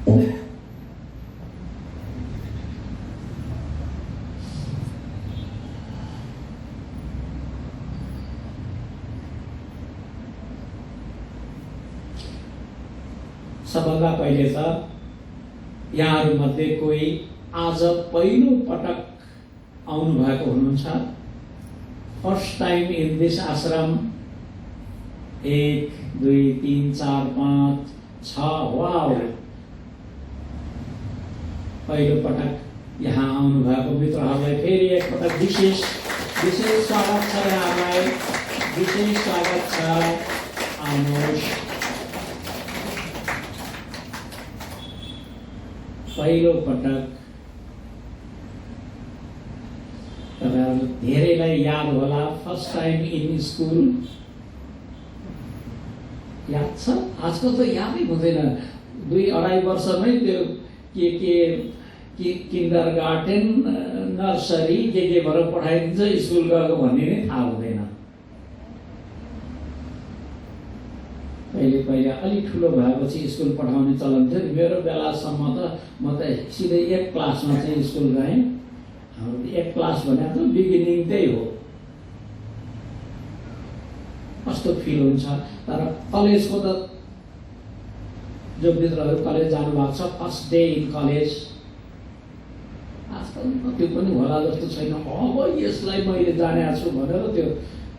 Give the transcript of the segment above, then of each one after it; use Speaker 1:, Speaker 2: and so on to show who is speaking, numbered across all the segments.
Speaker 1: सबभन्दा पहिले त यहाँहरूमध्ये कोही आज पहिलो पटक आउनु भएको हुनुहुन्छ? फर्स्ट टाइम इन दिस आश्रम? 1 2 3 4 5 6 वाउ! पहिलो पटक यहाँ आउनु भएको मित्रहरूलाई फेरि एकपटक विशेष स्वागत छ। यहाँलाई विशेष स्वागत छ। आउनुहोस्। पहिलो पटक तपाईहरु धेरैलाई याद होला, फर्स्ट टाइम इन स्कुल याद छ? आजकल त यादै हुँदैन। 2-2.5 वर्षमै त्यो के किन्डरगार्टन, नर्सरी के भएर पठाइदिन्छ, स्कुल गएको भन्ने नै थाहा हुँदैन। पहिले अलिक ठुलो भएपछि स्कुल पठाउने चलन थियो। मेरो बेलासम्म त म त सिधै 1 क्लासमा चाहिँ स्कुल गएँ। हाम्रो 1 क्लास भनेको त बिगिनिङ त्यही हो। कस्तो फिल हुन्छ। तर कलेजको त जो मित्रहरू कलेज जानु भएको छ, फर्स्ट डे इन कलेज, आजकल त्यो पनि होला जस्तो छैन। अब यसलाई मैले जानेको छु भनेर त्यो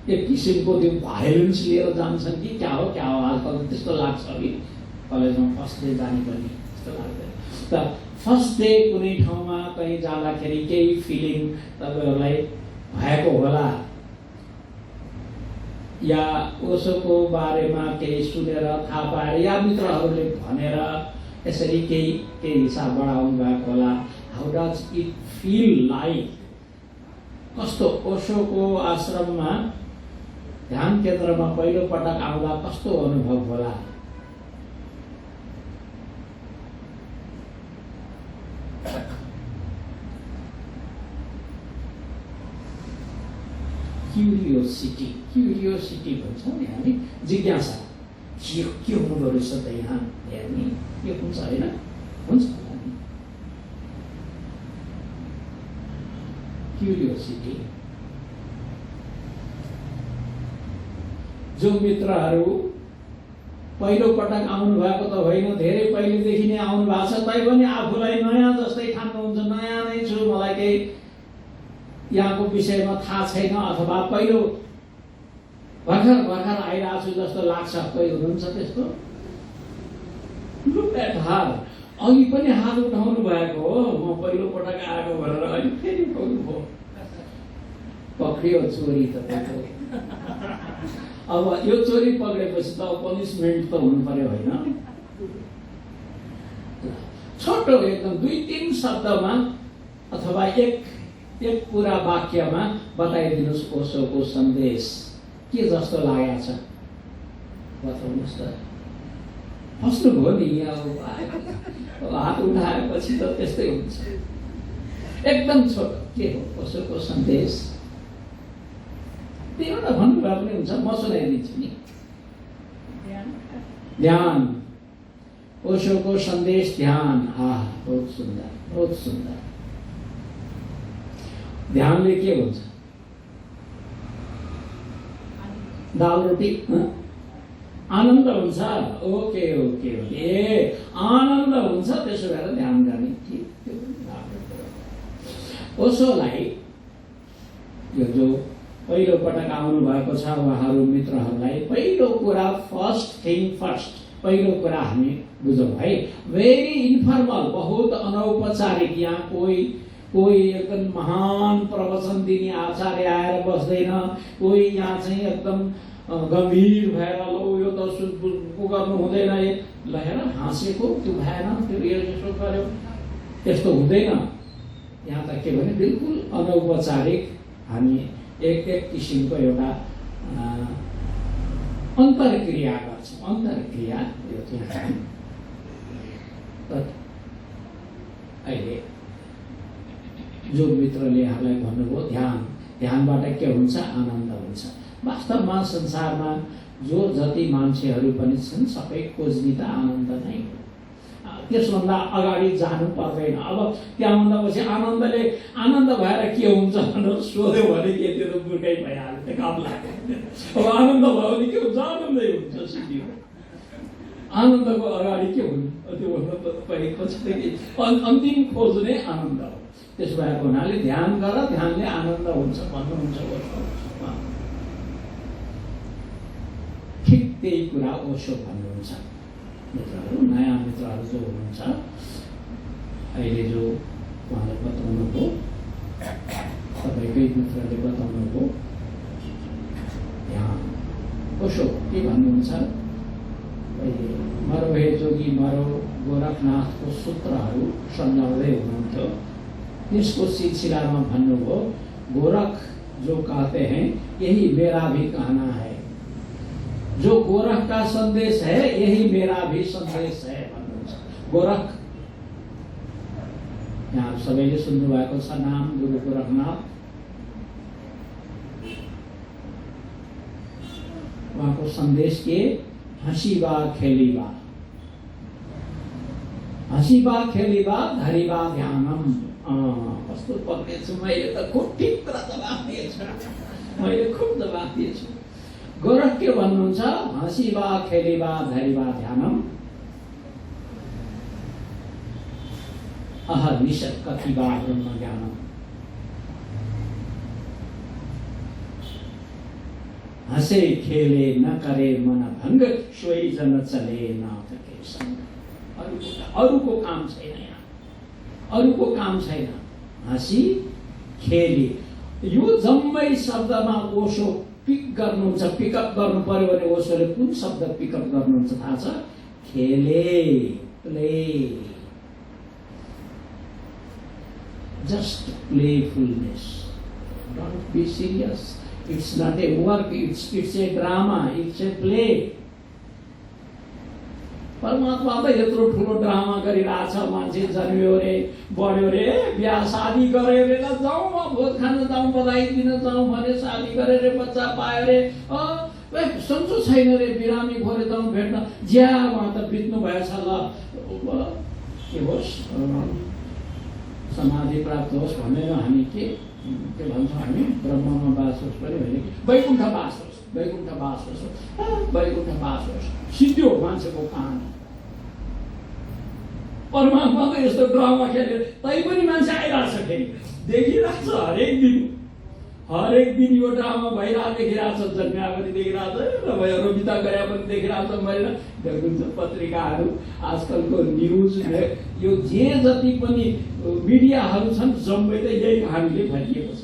Speaker 1: एक किसिमको त्यो भाइलेन्स लिएर जान्छन् कि क्या हो आजकल त्यस्तो लाग्छ कि कलेजमा फर्स्ट डे जाने पनि त्यस्तो लाग्दैन। त फर्स्ट डे कुनै ठाउँमा कहीँ जाँदाखेरि केही फिलिङ तपाईहरुलाई भएको होला, या उसको बारेमा केही सुनेर थाहा पाएर या मित्रहरूले भनेर यसरी केही हिसाबबाट आउनु भएको होला। How does it feel like? कस्तो ओशोको आश्रममा ध्यान केन्द्रमा पहिलो पटक आउँदा कस्तो अनुभव होला? क्युरियोसिटी भन्छ नि हामी, जिज्ञासा। के हुँदो रहेछ त यहाँ हेर्ने, के हुन्छ होइन? हुन्छ क्युरियोसिटी। जो मित्रहरू पहिलो पटक आउनु भएको त होइन, धेरै पहिलेदेखि नै आउनु भएको छ, तैपनि आफूलाई नयाँ जस्तै ठान्नुहुन्छ। नयाँ नै छु, मलाई केही यहाँको विषयमा थाहा छैन, अथवा पहिलो भर्खर आइरहेको छु जस्तो लाग्छ। कोही हुनुहुन्छ त्यस्तो? Look at her. अघि पनि हात उठाउनु भएको हो, म पहिलो पटक आएको भनेर अहिले फेरि उठाउनु भयो। पक्रियो चोरी तपाईँको। अब यो चोरी पक्रेपछि त पनिसमेन्ट त हुनु पर्यो होइन? छोटो एकदम 2-3 शब्दमा अथवा एक पूरा वाक्यमा बताइदिनुहोस् ओशोको सन्देश के जस्तो लागेको छ, बताउनुहोस् त। फस्नुभयो नि यहाँ, हात उठाएपछि त त्यस्तै हुन्छ। एकदम छोटो के हो ओशोको सन्देश? त्यो त भन्नुभयो पनि हुन्छ, म सुनाइदिन्छु नि। ध्यान। ओशोको सन्देश ध्यान। बहुत सुन्दर, बहुत सुन्दर। ध्यानले के हुन्छ? दाल रोटी आनन्द हुन्छ। ओके आनन्द हुन्छ, त्यसो भएर ध्यान गर्ने। ओशोलाई यो जो पहिलो पटक आउनु भएको छ उहाँहरू मित्रहरूलाई पहिलो कुरा, पहिलो कुरा हामी बुझौँ है। भेरी इन्फर्मल, बहुत अनौपचारिक। यहाँ कोही एकदम महान प्रवचन दिने आचार्य आएर बस्दैन। कोही यहाँ चाहिँ एकदम गम्भीर भएर लो यो त गर्नु हुँदैन, ल हेर हाँसेको त्यो भएन, त्यो यसो गर्यो, त्यस्तो हुँदैन। यहाँ त के भने बिल्कुल अनौपचारिक हामी एक किसिमको एउटा अन्तर्क्रिया गर्छौँ। अन्तर्क्रिया यो चाहिँ अहिले जो मित्रले यहाँलाई भन्नुभयो ध्यानबाट के हुन्छ? आनन्द हुन्छ। वास्तवमा संसारमा जो जति मान्छेहरू पनि छन् सबै खोज्ने त आनन्द नै हो। त्यसभन्दा अगाडि जानु पर्दैन। अब त्यहाँभन्दा पछि आनन्द भएर के हुन्छ भनेर सोध्यो भने के त्यो त बुर्कै भइहाल्यो, त्यो काम लाग्यो। अब आनन्द भयो भने के हुन्छ? आनन्दै हुन्छ, सिद्धि हो। आनन्दको अगाडि के हुनु? त्यो भन्दा पछिदेखि अन्तिम खोज नै आनन्द हो। त्यसो भएको हुनाले ध्यान गर, ध्यानले आनन्द हुन्छ भन्नुहुन्छ। ठिक त्यही कुरा ओशो भन्नुहुन्छ। मित्रहरू, नयाँ मित्रहरू जो हुनुहुन्छ, अहिले जो उहाँले बताउनुभयो, तपाईँकै मित्रले बताउनुभयो ध्यान, ओशो के भन्नुहुन्छ? मरो हे जोगी मरो गोरखनाथको सूत्रहरू सम्झाउँदै हुनुहुन्थ्यो। त्यसको सिलसिलामा भन्नुभयो, गोरख जो कहते हैं यही मेरा भी कहना है, जो गोरख का संदेश है यही मेरा भी संदेश है भन्नुहुन्छ। गोरख यहाँ सबैले सुन्नु भएको छ नाम, गुरु गोरखनाथ। उहाँको सन्देश के? हँसीबा खेलीबा, हँसीबा खेलीबा धरीबा ध्यानम। कस्तो पक्कै छु मैले त, खुब ठिक कुरा जवाफ दिएछु, मैले खुब जवाफ दिएछु। गोरख के भन्नुहुन्छ? हँसीबा खेलीबा धरीबा ध्यानम, अह निशत कथिबा ब्रह्म ज्ञानम। हंसे खेले न करे मन भंग, सोई जन चले नाथ के संग। अरूको काम छैन यहाँ, अरूको काम छैन। हँसी खेली, यो जम्मै शब्दमा ओशो पिक गर्नुहुन्छ, पिकअप गर्नु पर्यो भने ओशोले कुन शब्द पिकअप गर्नुहुन्छ थाहा छ? खेले, play, just playfulness. Don't be serious. It's not a work, it's a drama, it's a play. परमात्मा त यत्रो ठुलो ड्रामा गरिरहेछ। मान्छे जन्मियो रे, बढ्यो रे, बिहा शादी गर्यो रे, जाउँ भोज खान जाउँ, बधाई दिन जाउँ भने शादी गरे रे, बच्चा पायो रे, सन्चो छैन रे, बिरामी घोरे जाउँ भेट्न, ज्या उहाँ त बित्नु भएछ, ल के होस्, समाधि प्राप्त होस् भनेर हामी के भन्छौँ? हामी ब्रह्ममा बास होस् पनि भने वैकुण्ठ बास होस्, वैकुण्ठ बास होस्, वैकुण्ठ बास होस्, सिद्धियो मान्छेको कहानी। परमात्मा त यस्तो ड्रामा खेलेर तैपनि मान्छे आइरहेछ, फेरि देखिरहेछ, हरेक दिन यो ड्रामा भइरहेको देखिरहेछ। जन्मिया पनि देखिरहेछ, नभए बिता गरे पनि देखिरहेछ। मैले देखिन्छ पत्रिकाहरू, आजकलको न्युज, यो जे जति पनि मिडियाहरू छन् जम्मै त यही कहानीले भरिएको छ।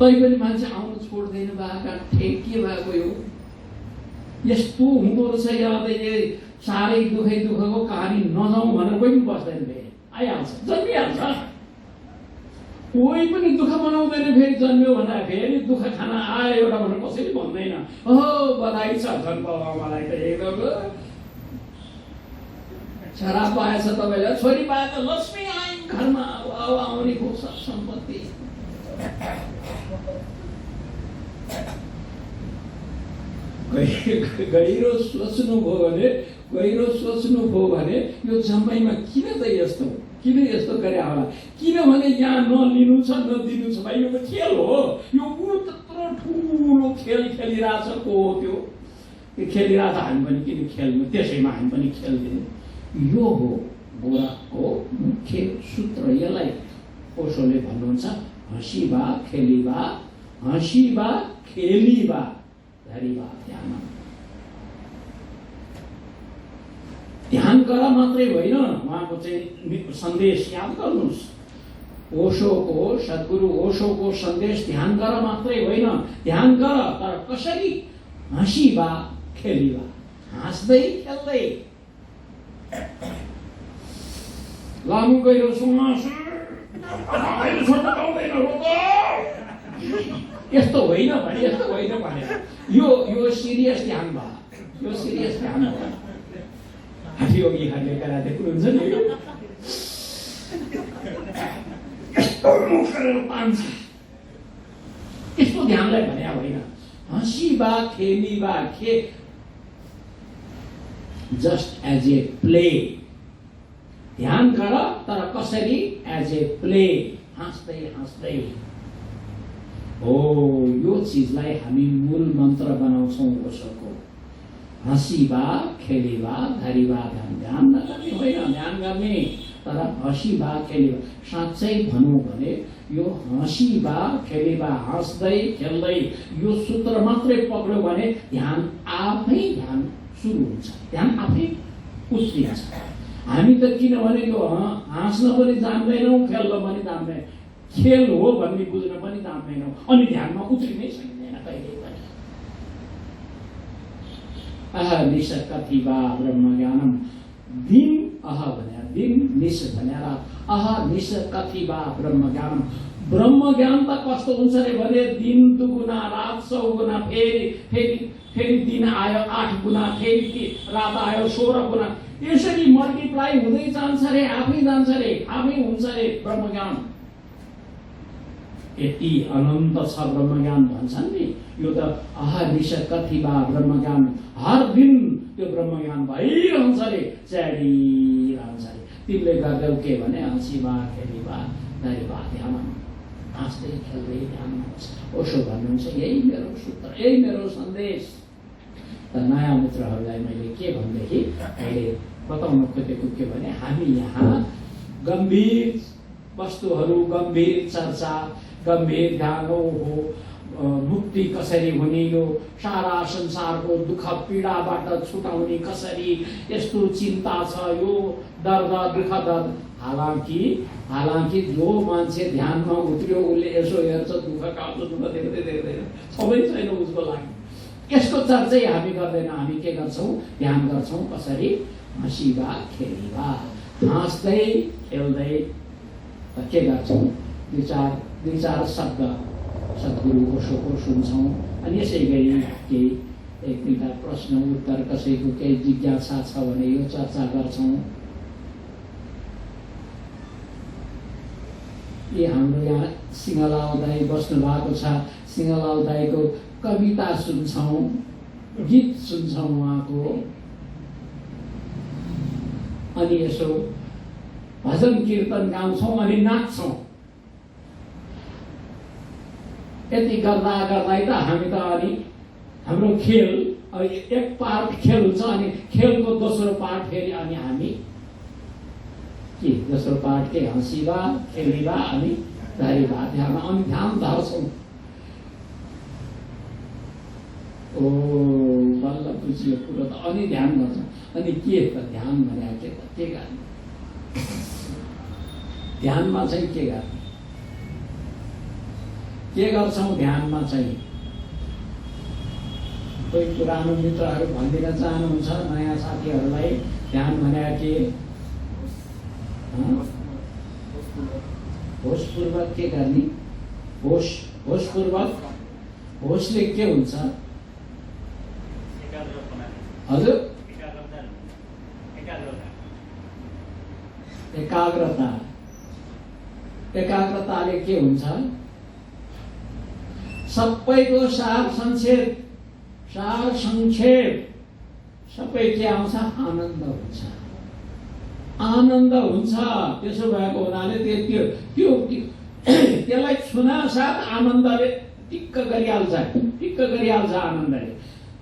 Speaker 1: तैपनि मान्छे आउनु छोड्दैन। बाका ठेक के भएको यो? यस्तो हुँदो रहेछ यहाँ, साह्रै दुःखको कहानी नजाउँ भनेर कोही पनि बस्दैन, फेरि आइहाल्छ, जन्मिहाल्छ। कोही पनि दुःख बनाउँदैन, फेरि जन्मियो भन्दा फेरि दुःख खान आयो एउटा भनेर कसैले भन्दैन। ओहो बधाई छ जन्मबाबालाई त एकदम छोरा पाएछ तपाईँलाई, छोरी पाए त लक्ष्मी आइन् घरमा, अब आउने को सम्पत्ति। गहिरो सोच्नुभयो भने यो जम्मैमा किन त यस्तो, किन यस्तो गरे होला? किनभने यहाँ नलिनु छ नदिनु छ भाइ, यो त खेल हो। यो त्यत्रो ठुलो खेल खेलिरहेछ, को हो त्यो? खेलिरहेछ, हामी पनि किन खेल्नु, त्यसैमा हामी पनि खेल्दिनु। यो हो गोरखको मुख्य सूत्र। यसलाई ओशोले भन्नुहुन्छ हँसीबा खेलीबा, हँसीबा खेलीबा धरीबा ध्यान। ध्यान गर मात्रै होइन, उहाँको चाहिँ सन्देश याद गर्नुहोस्। ओशोको, सद्गुरु ओशोको सन्देश ध्यान गर मात्रै होइन, ध्यान गर तर कसरी? हँसीबा खेलीबा, हाँस्दै खेल्दै। लामो गहिरो श्वास, यस्तो होइन भने, यस्तो होइन भने यो सिरियस ध्यान भयो, यो सिरियस ध्यान भयो। योगीहरूले गराएको हुन्छ नि, यस्तो मुखहरू पान्छ, यस्तो ध्यानलाई भने होइन। हँसीबा खेलीबा, जस्ट एज ए प्ले। ध्यान गर तर कसरी? एज ए प्ले, हाँस्दै हाँस्दै। हो, यो चिजलाई हामी मूल मन्त्र बनाउँछौँ ओशोको। हँसी बा, खेली बा, धरी बा, ध्यान नगर्ने होइन, ध्यान गर्ने तर हँसी बा, खेली बा। साँच्चै भनौँ भने यो हँसी बा, खेली बा, हाँस्दै खेल्दै यो सूत्र मात्रै पक्रियो भने ध्यान आफै ध्यान सुरु हुन्छ, ध्यान आफै उत्रिन्छ। हामी त किनभने यो हाँस्न पनि जान्दैनौँ, खेल्न पनि जान्दैनौँ, खेल हो भन्ने बुझ्न पनि जान्दैनौँ, अनि ध्यानमा उत्रिनै सकिँदैन कहिल्यै पनि। अह निश कथि वा ब्रह्म ज्ञानम। दिन अह भने दिन, निश भने रात। अह निश कथि वा ब्रह्म ज्ञानम। ब्रह्म ज्ञान त कस्तो हुन्छ रे भने दिन दुगुना, रात 100 गुना, फेरि दिन आयो 8 गुना, फेरि रात आयो 16 गुना, यसरी मल्टिप्लाई हुँदै जान्छ रे, आफै जान्छ रे, आफै हुन्छ रे ब्रह्म ज्ञान। यति अनन्त छ ब्रह्म ज्ञान भन्छन् नि। यो त अहर्निश कथि बा ब्रह्म ज्ञान, हर दिन त्यो ब्रह्म ज्ञान भइरहन्छ रे, चढिरहन्छ रे। तिमीले गर्दैौ के भने हँसी बा, खेली बा, धरी बा, ध्यान, हाँस्दै खेल्दै ध्यान। ओशो भन्नुहुन्छ यही मेरो सूत्र, यही मेरो सन्देश। त नयाँ मित्रहरूलाई मैले के भनेदेखि अहिले बताउन खोजेको के भने हामी यहाँ गम्भीर वस्तुहरू, गम्भीर चर्चा, गम्भीर ध्यान हो, मुक्ति कसरी हुने, यो सारा संसारको दुःख पीडाबाट छुटाउने कसरी, यस्तो चिन्ता छ, यो दर्द दुःख दर्द। हालांकि जो मान्छे ध्यानमा उत्रियो उसले यसो हेर्छ, दुःख काट्छ, दुःख देख्दैन, सबै छैन उसको लागि। यसको चर्चै हामी गर्दैन। हामी के गर्छौँ? ध्यान गर्छौँ कसरी? हँसीबा, खेलीबा, हाँस्दै खेल्दै के गर्छौँ? दुई चार शब्द सद्गुरु ओशोको सुन्छौँ। अनि यसै गरी केही एक दुईवटा प्रश्न उत्तर, कसैको केही जिज्ञासा छ भने यो चर्चा गर्छौँ। ये हाम्रो यहाँ सिंहलाल दाई बस्नु भएको छ, सिंहलाल दाईको कविता सुन्छौँ, गीत सुन्छौँ उहाँको, अनि यसो भजन कीर्तन गाउँछौँ अनि नाच्छौँ। यति गर्दा गर्दै त हामी त अनि हाम्रो खेल एक पार्ट खेल हुन्छ, अनि खेलको दोस्रो पार्ट फेरि अनि हामी के दोस्रो पार्ट के हँसीबा, खेलीबा, अनि धरीबा, ध्यान, अनि ध्यान धर्छौँ। ओ बल्ल बुझियो कुरो त। अनि ध्यान गर्छौँ। अनि के त ध्यान भने के गर्ने? ध्यानमा चाहिँ के गर्ने? के गर्छौँ ध्यानमा चाहिँ? कोही पुरानो मित्रहरू भनिदिन चाहनुहुन्छ नयाँ साथीहरूलाई ध्यान भने के? होशपूर्वक के गर्ने? होशपूर्वक होशले के हुन्छ? हजुर, एकाग्रताले के हुन्छ? सबैको सार संक्षेप सबै के आउँछ? आनन्द हुन्छ। आनन्द हुन्छ। त्यसो भएको हुनाले त्यसलाई छुना साथ आनन्दले टिक्क गरिहाल्छ आनन्दले।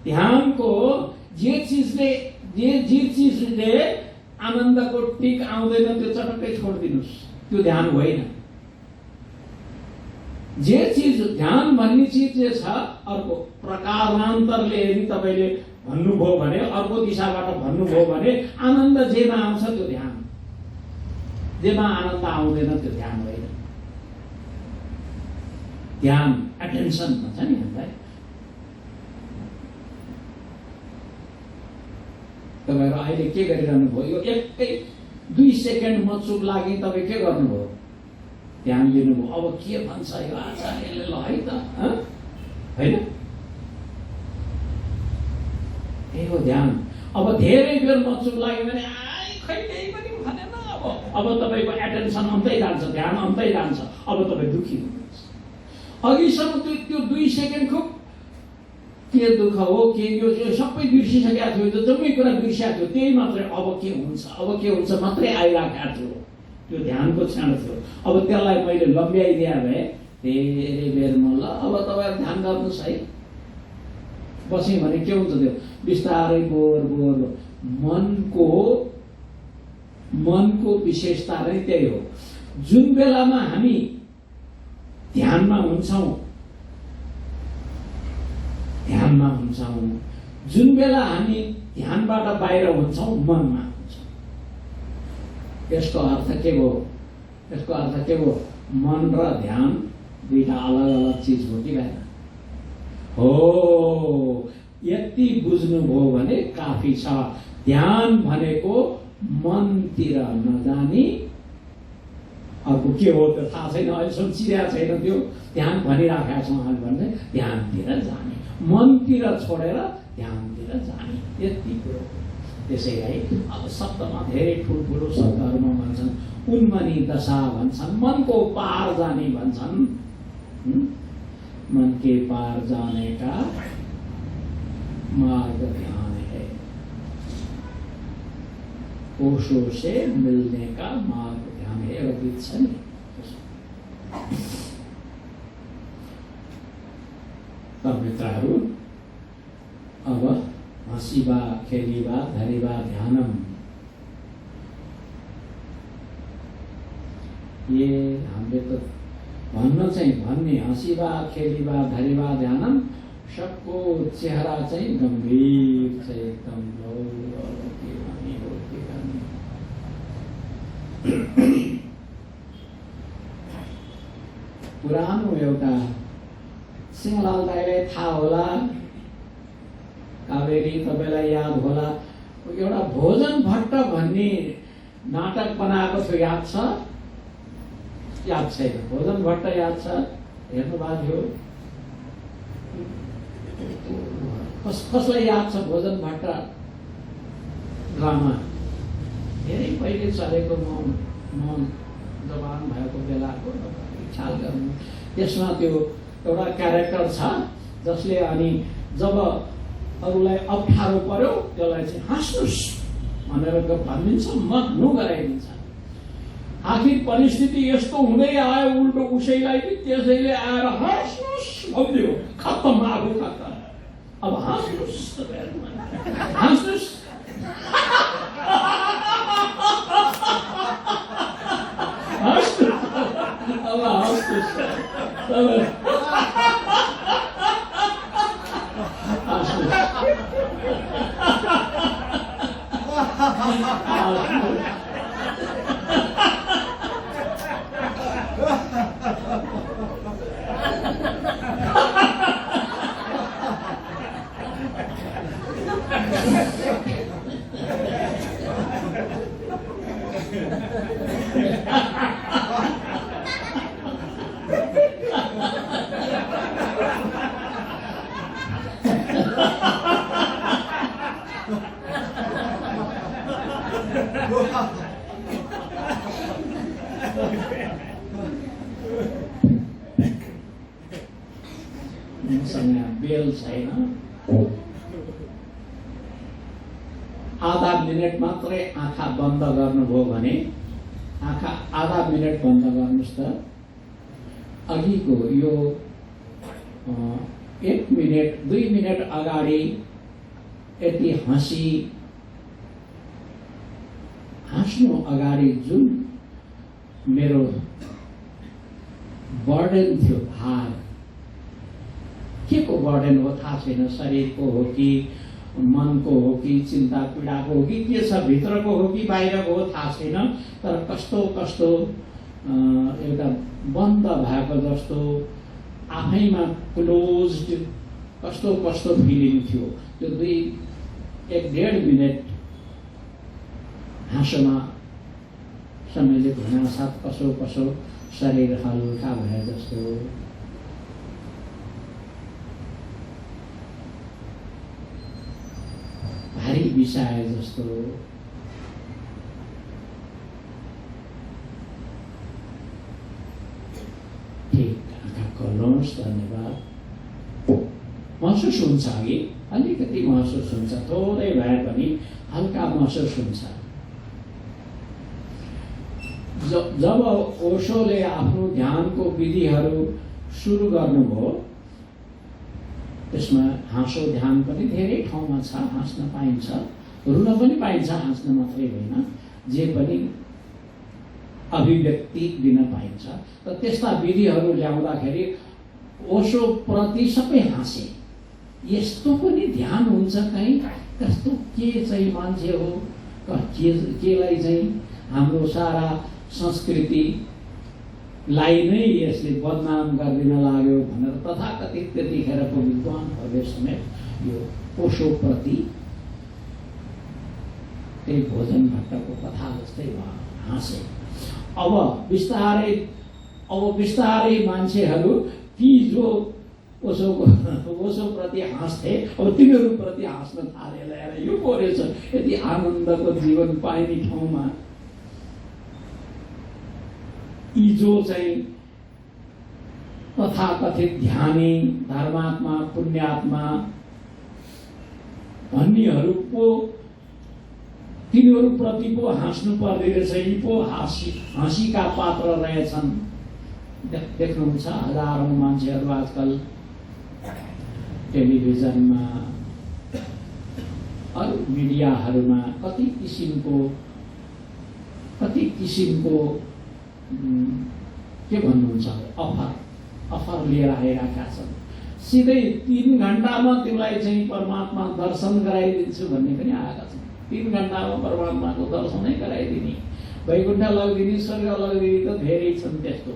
Speaker 1: ध्यानको जे चिजले आनन्दको टिक आउँदैन त्यो चटक्कै छोडिदिनुहोस्, त्यो ध्यान होइन। जे चिज ध्यान भन्ने चिज जे छ, अर्को प्रकारान्तरले यदि तपाईँले भन्नुभयो भने, अर्को दिशाबाट भन्नुभयो भने, आनन्द जेमा आउँछ त्यो ध्यान, जेमा आनन्द आउँदैन त्यो ध्यान होइन। ध्यान एटेन्सन भन्छ नि हामीलाई। तपाईँहरू अहिले के गरिरहनु भयो? यो एकै 2 सेकेन्ड म चुप लागि तपाईँ के गर्नुभयो? ध्यान लिनुभयो। अब के भन्छ यो आचार्यले, ल है त, होइन? त्यही हो ध्यान। अब धेरै बेर म चुप लाग्यो भने खै केही पनि भनेन। अब तपाईँको एटेन्सन अन्तै जान्छ, ध्यान अन्तै जान्छ। अब तपाईँ दुखी हुनुहुन्छ। अघिसम्म त्यो 2 सेकेन्ड खुब के दुःख हो, के यो सबै बिर्सिसकेका थियो, जम्मै कुरा बिर्सिएको थियो, त्यही मात्रै अब के हुन्छ मात्रै आइरहेको थियो। त्यो ध्यानको क्षण थियो। अब त्यसलाई मैले लम्ब्याइदिए भए धेरै बेर म ल अब तपाईँहरू ध्यान गर्नुहोस् है, बस्यौँ भने के हुन्छ, त्यो बिस्तारै बोर मनको विशेषता नै त्यही हो। जुन बेलामा हामी ध्यानमा हुन्छौँ, जुन बेला हामी ध्यानबाट बाहिर हुन्छौँ, मनमा हुन्छौँ। यसको अर्थ के हो? मन र ध्यान दुईटा अलग अलग चिज हो कि भएन? हो, यति बुझ्नुभयो भने काफी छ। ध्यान भनेको मनतिर नजानी अर्को के हो त्यो थाहा छैन, अहिलेसम्म चिरेको छैन। त्यो ध्यान भनिराखेका छौँ हामी भने ध्यानतिर जाने, मनतिर छोडेर ध्यानतिर जाने, यति कुरो। त्यसैलाई अब शब्दमा धेरै ठुल्ठुलो शब्दहरूमा भन्छन्, उन्मनी दशा भन्छन्, मनको पार जाने भन्छन्। मन के पार जाने का मार्ग ध्यान है, ओशो से मिलने का मार्ग ध्यान है। एउटा गीत छ नि, मित्रहरू अब हाँसीबा खेलीबा धरीबा ध्यानम, ये हामीले त भन्ने हाँसीबा खेलीबा धरीबा ध्यानम, सबको चेहरा चाहिँ गम्भीर छ एकदम। पुरानो एउटा सिंहलाल दाइलाई थाहा होला, कावेरी तपाईँलाई याद होला, एउटा भोजन भट्ट भन्ने नाटक बनाएको थियो, याद छ? याद छैन? भोजन भट्ट याद छ? हेर्नु भएको थियो? कसलाई याद छ भोजन भट्ट ड्रामा? धेरै पहिले चलेको, म जवान भएको बेलाको ख्याल गर्नु। त्यसमा त्यो एउटा क्यारेक्टर छ जसले अनि जब अरूलाई अप्ठ्यारो पर्यो त्यसलाई चाहिँ हाँस्नुस् भनेर भनिदिन्छ, मग्नु गराइदिन्छ। आखिर परिस्थिति यस्तो हुँदै आयो, उल्टो उसैलाई त्यसैले आएर हाँस्नुस् भनिदियो, खत्तम, आगो खत्तम। अब हाँस्नुस्, हाँस्नुस्। अब हाँस्नुस्, बेल छैन, आधा मिनट मात्रै आँखा बन्द गर्नुभयो भने, आँखा आधा मिनट बन्द गर्नुहोस् त। अघिको यो 1 मिनट 2 मिनट अगाडि यति हाँस्नु अगाडि जुन मेरो बर्डन थियो, भार, के को बर्डन हो थाहा छैन, शरीरको हो कि मनको हो कि चिन्ता पीडाको हो कि के छ, भित्रको हो कि बाहिरको हो थाहा छैन। तर कस्तो एउटा बन्द भएको जस्तो, आफैमा क्लोज्ड कस्तो फिलिङ थियो। त्यो 1.5 मिनट हाँसोमा सम्मिलित हुन साथ कसो शरीर हल्का भए जस्तो, भारी बिसाए जस्तो, ठीक आँखा खोल्नुहोस्। धन्यवाद। महसुस हुन्छ, अघि अलिकति महसुस हुन्छ, थोरै भए पनि हल्का महसुस हुन्छ। जब ओशोले आफ्नो ध्यानको विधिहरू सुरु गर्नुभयो, त्यसमा हाँसो ध्यान पनि धेरै ठाउँमा छ, हाँस्न पाइन्छ, रुन पनि पाइन्छ, हाँस्न मात्रै होइन, जे पनि अभिव्यक्ति दिन पाइन्छ। त त्यस्ता विधिहरू ल्याउँदाखेरि ओशोप्रति सबै हाँसे। यस्तो पनि ध्यान हुन्छ कहीँ, कस्तो के चाहिँ मान्छे हो, केलाई चाहिँ हाम्रो सारा संस्कृतिलाई नै यसले बदनाम गरिदिन लाग्यो भनेर तथाकथित त्यतिखेरको विद्वानहरूले समेत यो ओशोप्रति त्यही भोजन भट्टको कथा जस्तै हाँसे। अब बिस्तारै मान्छेहरू ती जो ओशोप्रति हाँस्थे, अब तिनीहरूप्रति हाँस्न थाले। यो पो रहेछ यति आनन्दको जीवन पाइने ठाउँमा यी जो चाहिँ तथाकथित ध्यानी, धर्मात्मा, पुण्यात्मा भन्नेहरू पो तिनीहरूप्रति पो हाँस्नु पर्दो रहेछ। यी पो हाँसीका पात्र रहेछन्। देख्नुहुन्छ हजारौं मान्छेहरू आजकल टेलिभिजनमा, अरू मिडियाहरूमा कति किसिमको के भन्नुहुन्छ अफर लिएर आइरहेका छन्। सिधै 3 घण्टामा तिमीलाई चाहिँ परमात्मा दर्शन गराइदिन्छु भन्ने पनि आएका छन्। 3 घण्टामा परमात्माको दर्शनै गराइदिने, वैकुण्ठ लगिदिने, स्वर्ग लगिदिने त धेरै छन् त्यस्तो।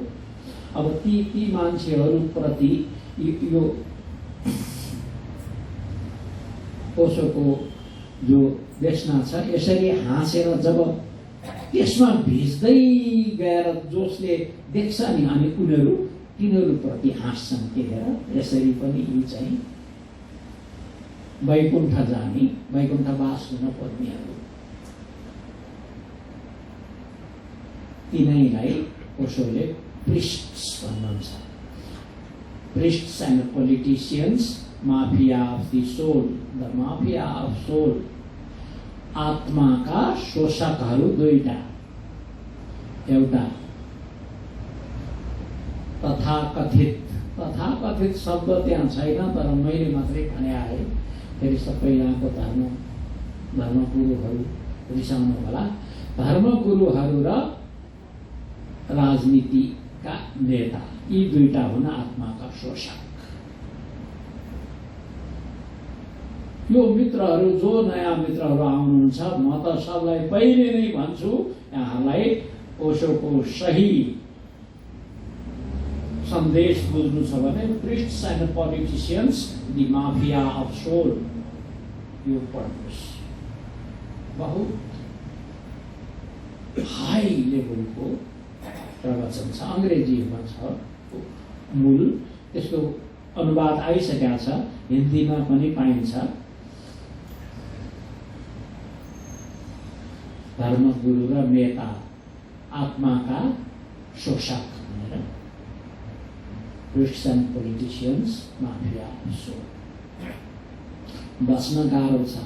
Speaker 1: अब ती मान्छेहरूप्रति यो ओशोको जो देशना छ, यसरी हाँसेर जब त्यसमा भिज्दै गएर जसले देख्छ नि, अनि तिनीहरूप्रति हाँस्छन्। त्यही यसरी पनि यी चाहिँ वैकुण्ठ जाने, वैकुण्ठवास हुन पर्नेहरू, तिनैलाई ओशोले priests भन्नुहुन्छ। Priests and politicians, mafia of the soul, the mafia of soul, आत्माका शोषकहरू दुईटा, एउटा तथाकथित शब्द त्यहाँ छैन, तर मैले मात्रै भने आए। फेरि सबै यहाँको धर्मगुरुहरू रिसाउनु होला। धर्मगुरुहरू र राजनीतिका नेता, यी दुईटा हुन् आत्माका शोषक। यो मित्रहरू, जो नयाँ मित्रहरू आउनुहुन्छ, म त सबलाई पहिले नै भन्छु, यहाँहरूलाई ओशोको सही सन्देश बुझ्नु छ भने priests and politicians, the mafia of soul, यो पढ्नुहोस्। बहुत हाई लेभलको प्रवचन छ, अङ्ग्रेजीमा छ मूल, त्यसको अनुवाद आइसकेको छ, हिन्दीमा पनि पाइन्छ। धर्मगुरु र नेता, आत्माका शोषक भनेर, priests and politicians, mafia of soul. बस्न गाह्रो छ,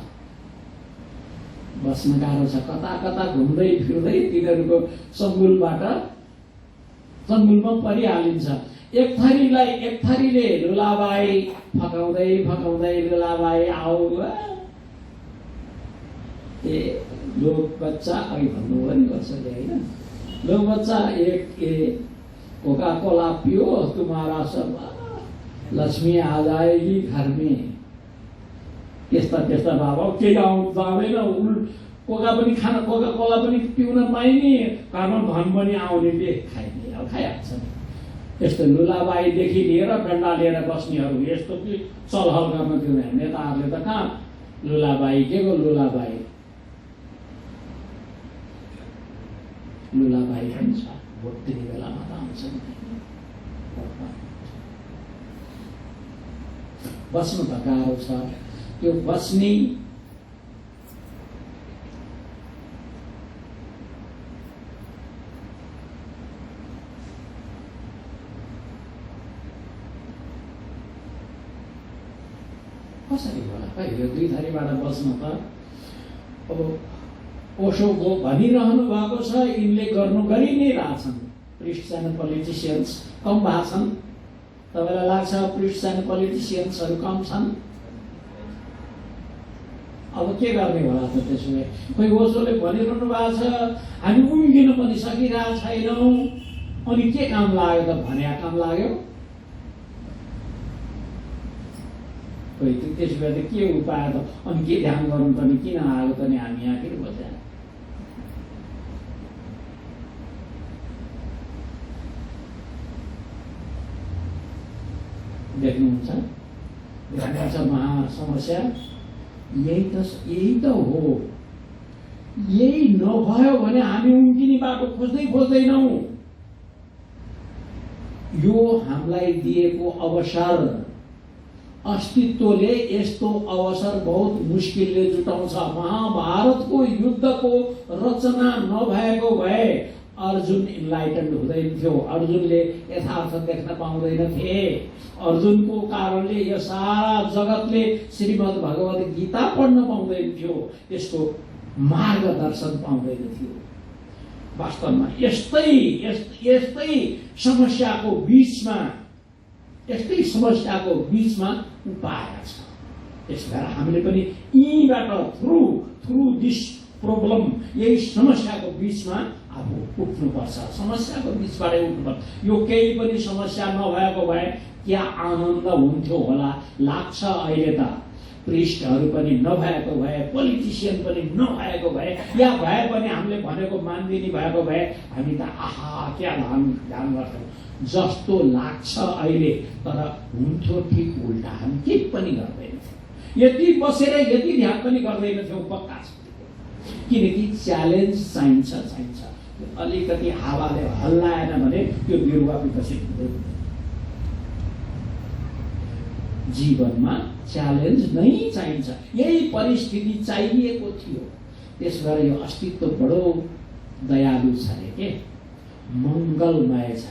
Speaker 1: कता कता घुम्दै फिर्दै तिनीहरूको चङ्गुलमा परिहालिन्छ। एक थरीले लुलाबाई फकाउँदै लुलाबाई आऊ, लोग बच्चा, अघि भन्नुभयो नि कसैले होइन, लोग बच्चा एक कोका कोला पियो, तुम्हारा सब लक्ष्मी आ जाएगी घर में। त्यस्ता बाबा केही जाँदैन, कोका पनि खान, कोका कोला पनि पिउन पाइने, घरमा धन पनि आउनेले खाइने, अब खाइहाल्छ नि। यस्तो लुलाबाईदेखि लिएर डन्डा लिएर बस्नेहरू, यस्तो कि चलहल गर्न दिँदैन। नेताहरूले त कहाँ लुलाबाई, के को लुलाबाई पनि छ, भोट दिने बेलामा त आउँछ नि। बस्नु त गाह्रो छ, त्यो बस्ने कसरी होला खै यो दुई थरीबाट बस्न त अब ओशोको भनिरहनु भएको छ यिनले गर्नु गरि नै रहेछन्। प्रिस्ट्स एन्ड पोलिटिसियन्स कम भएको छन्। तपाईँलाई लाग्छ प्रिस्ट्स एन्ड पोलिटिसियन्सहरू कम छन्? अब के गर्ने होला त त्यसो भए? खोइ ओशोले भनिरहनु भएको छ हामी उम्किन पनि सकिरहेको छैनौँ, अनि के काम लाग्यो त? भन्या काम लाग्यो। खोइ त्यसो भए त के उपाय त? अनि के ध्यान गर्नु त? नि किन आएको त? नि हामी यहाँ किन बस्या? देख्नुहुन्छ महासमस्या यही त हो। यही नभयो भने हामी उम्किने बाटो खोज्दैनौँ। यो हामीलाई दिएको अवसर, अस्तित्वले यस्तो अवसर बहुत मुस्किलले जुटाउँछ। महाभारतको युद्धको रचना नभएको भए अर्जुन इन्लाइटेन्ड हुँदैन थियो। अर्जुनले यथार्थ देख्न पाउँदैनथे। अर्जुनको कारणले यो सारा जगतले श्रीमद् भगवत गीता पढ्न पाउँदैन थियो, यसको मार्गदर्शन पाउँदैन थियो। वास्तवमा यस्तै समस्याको बिचमा उपाय छ। त्यस भएर हामीले पनि यहीँबाट थ्रु दिस प्रब्लम, यही समस्याको बिचमा अब उठ्नुपर्छ। समस्याको बिचबाटै उठ्नुपर्छ। यो केही पनि समस्या नभएको भए क्या आनन्द हुन्थ्यो होला लाग्छ अहिले त। प्रिस्टहरू पनि नभएको भए, पोलिटिसियन पनि नभएको भए, या भए पनि हामीले भनेको मान्दिने भएको भए हामी त आहा क्या ध्यान गर्थ्यौँ जस्तो लाग्छ अहिले। तर हुन्थ्यो ठिक उल्टा, हामी केही पनि गर्दैनथ्यौँ। यति बसेर यति ध्यान पनि गर्दैनथ्यौँ पक्का छ। किनकि च्यालेन्ज चाहिन्छ। अलिकति हावाले हल्लाएन भने त्यो बिरुवा विकसित हुँदैन। जीवनमा च्यालेन्ज नै चाहिन्छ। यही परिस्थिति चाहिएको थियो। त्यस भएर यो अस्तित्व बडो दयालु छ रे के, मङ्गलमय छ।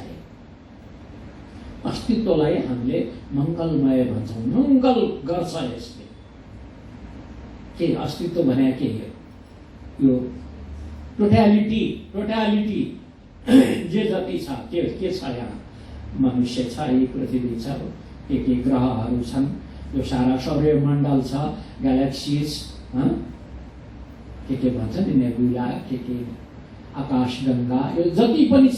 Speaker 1: अस्तित्वलाई हामीले मङ्गलमय भन्छौँ। मङ्गल गर्छ यसले। के अस्तित्व भने के हो? यो टोटालिटी जे जति छ के छ यहाँ? मनुष्य छ, यी पृथ्वी छ, के ग्रहहरू छन्, यो सारा सौर्यमण्डल छ, ग्यालेक्सिज, के भन्छ नि, नेबुला, के आकाशगङ्गा, यो जति पनि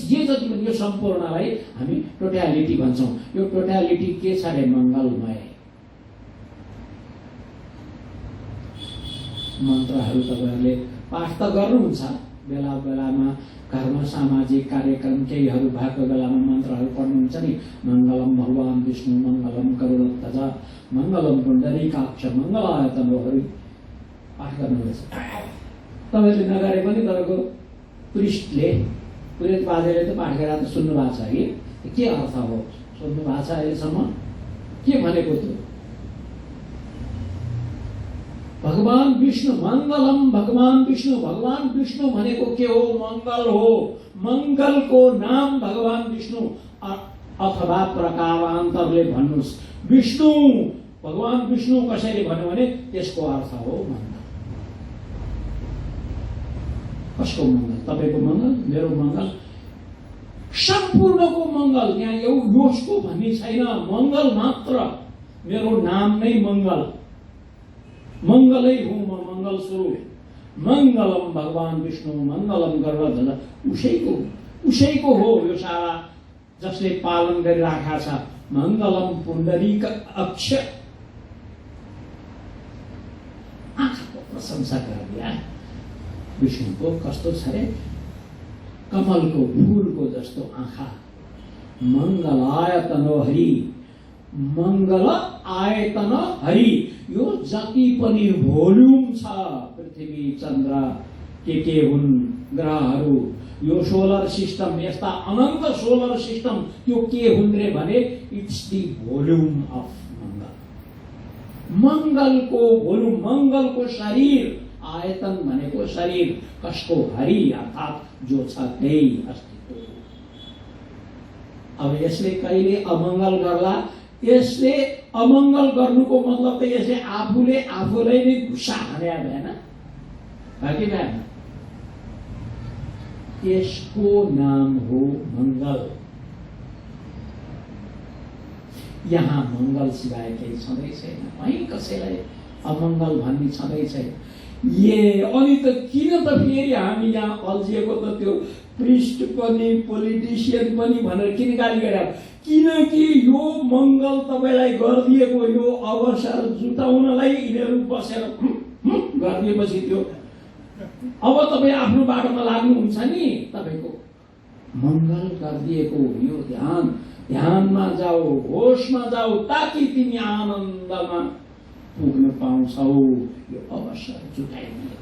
Speaker 1: यो सम्पूर्णलाई हामी टोटालिटी भन्छौँ। यो टोटालिटी के छ रे? मङ्गलमय। मन्त्रहरू तपाईँहरूले पाठ त गर्नुहुन्छ, बेला बेलामा घरमा सामाजिक कार्यक्रम केहीहरू भएको बेलामा मन्त्रहरू पढ्नुहुन्छ नि। मङ्गलम भगवान् विष्णु, मङ्गलम गरुडध्वज, मङ्गलम पुण्डरीकाक्ष, मङ्गलाय तनोहरि, पाठ गर्नुहुनेछ। तपाईँले नगरे पनि तपाईँको प्रिस्टले, पुरोहित बाजेले त पाठ गरेर त सुन्नु भएको छ कि के अर्थ हो? सुन्नु भएको छ अहिलेसम्म? के भनेको त्यो? भगवान विष्णु, मङ्गलम भगवान विष्णु भनेको के हो? मङ्गल हो। मङ्गलको नाम भगवान विष्णु, अथवा प्रकारान्तरले भन्नुहोस् विष्णु। भगवान विष्णु कसैले भन्यो भने त्यसको अर्थ हो मङ्गल। कसको मङ्गल? तपाईँको मङ्गल, मेरो मङ्गल, सम्पूर्णको मङ्गल। यहाँ यसको भन्ने छैन, मङ्गल मात्र। मेरो नाम नै मङ्गल, मङ्गलै हुँ म, मङ्गल स्वरूप। मङ्गलम भगवान विष्णु, मङ्गलम गरुडध्वज, उसैको हो यो सारा, जसले पालन गरिराखेका छ। मङ्गलम पुण्डरीक अक्ष, आँखाको प्रशंसा गरिदिया विष्णुको। कस्तो छ रे? कमलको फूलको जस्तो आँखा। मङ्गलाय तनोहरि, मङ्गल आयतन हरि। यो जति पनि भोल्युम छ, पृथ्वी चन्द्र के हुन् ग्रहहरू, यो सोलर सिस्टम, यस्ता अनन्त सोलर सिस्टम, त्यो के हुन् रे भने इट्स दी भोल्युम अफ मङ्गल। मङ्गलको भोल्युम, मङ्गलको शरीर। आयतन भनेको शरीर, कसको? हरि, अर्थात् जो छ त्यही अस्तित्व। अब यसले कहिले अमङ्गल गर्ला? यसले अमङ्गल गर्नुको मतलब त यसले आफूले आफूलाई नै घुसा हाने भएन कि भएन? यसको नाम हो मङ्गल। यहाँ मङ्गल सिवाय केही छँदै छैन, कहीँ कसैलाई अमङ्गल भन्ने छँदै छैन। अनि त किन त फेरि हामी यहाँ अल्झिएको त त्यो प्रिस्ट पनि पोलिटिसियन पनि भनेर किन गाली गरे? किनकि यो मङ्गल तपाईँलाई गरिदिएको यो अवसर जुटाउनलाई यिनीहरू बसेर गरिदिएपछि त्यो अब तपाईँ आफ्नो बाटोमा लाग्नुहुन्छ नि, तपाईँको मङ्गल गरिदिएको यो ध्यानमा जाऊ, होसमा जाऊ, ताकि तिमी आनन्दमा पुग्न पाउँछौ। यो अवसर जुटाइदिएको